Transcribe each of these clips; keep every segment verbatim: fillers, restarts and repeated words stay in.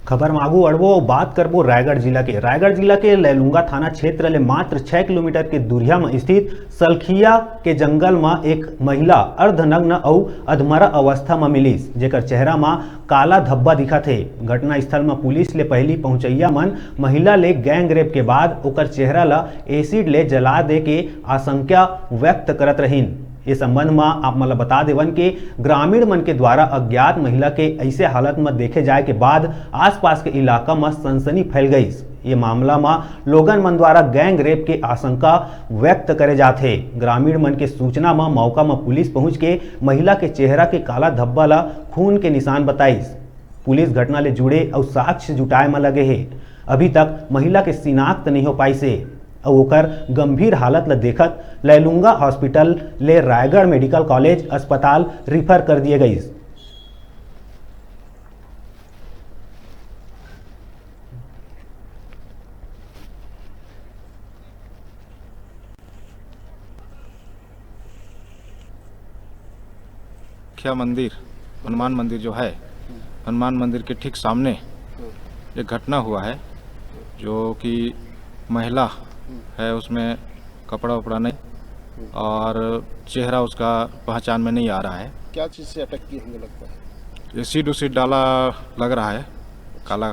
खबर म आगू बढ़बो अउ बात करबो रायगढ़ जिला के। रायगढ़ जिला के लैलूंगा थाना क्षेत्र ले मात्र छह किलोमीटर के दूरिया म स्थित सलखिया के जंगल म एक महिला अर्धनग्न अउ अधमरा अवस्था म मिलिस, जेकर चेहरा म काला धब्बा दिखत हे। घटना स्थल म पुलिस ले पहिली पहुंचइया मन महिला ले गैंग रेप के बाद ओकर चेहरा ल एसिड ले जला दे के आशंका व्यक्त करत रहिन। ये संबंध म आप मन ल बता देवन के ग्रामीण मन के द्वारा अज्ञात महिला के ऐसे हालत म देखे जाए के बाद आसपास के इलाका म सनसनी फैल गईस। ये मामला म लोगन मन द्वारा गैंग रेप के आशंका व्यक्त करे जात हे। ग्रामीण मन के सूचना म मौका म पुलिस पहुंच के महिला के चेहरा के काला धब्बा ल खून के निशान बताइस। पुलिस घटना ले जुड़े अउ साक्ष्य जुटाए म लगे हे। अभी तक महिला के शिनाख्त नहीं हो पाइस हे अउ ओकर गंभीर हालत ल देखत लैलूंगा हॉस्पिटल ले रायगढ़ मेडिकल कॉलेज अस्पताल रिफर कर दिए गईस। मुखिया मंदिर, हनुमान मंदिर जो है, हनुमान मंदिर के ठीक सामने एक घटना हुआ है, जो कि महिला है, उसमें कपड़ा उपड़ा नहीं और चेहरा उसका पहचान में नहीं आ रहा है। क्या चीज़ से अटैक किए होंगे लगता है? एसिड उसिड डाला लग रहा है। काला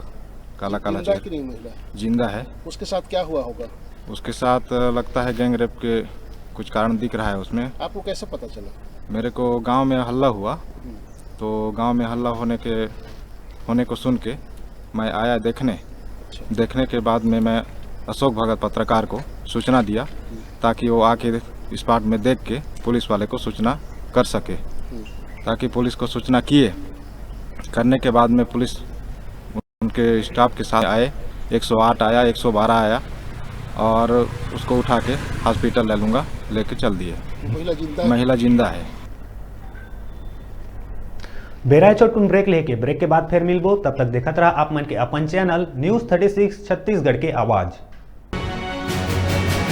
काला काला जिंदा चेहरा। कि नहीं महिला? जिंदा है। उसके साथ क्या हुआ होगा? उसके साथ लगता है गैंग रेप के कुछ कारण दिख रहा है उसमें। आपको कैसे पता चला? मेरे को गांव में हल्ला हुआ, तो गांव में हल्ला होने के होने को सुन के मैं आया देखने। देखने के बाद में मैं अशोक भगत पत्रकार को सूचना दिया, ताकि वो आके स्पॉट में देख के पुलिस वाले को सूचना कर सके। ताकि पुलिस को सूचना किए, करने के बाद में पुलिस उनके स्टाफ के साथ आए, एक सौ आठ आया, एक सौ बारह आया और उसको उठा के हॉस्पिटल लैलूंगा लेके चल दिए। महिला जिंदा है? महिला जिंदा है। बेरा हे छोटकुन ब्रेक लेके, ब्रेक के बाद फिर मिलबो। तब तक देखत रहा आप मन के अपन channel news thirty six Chhattisgarh के आवाज़।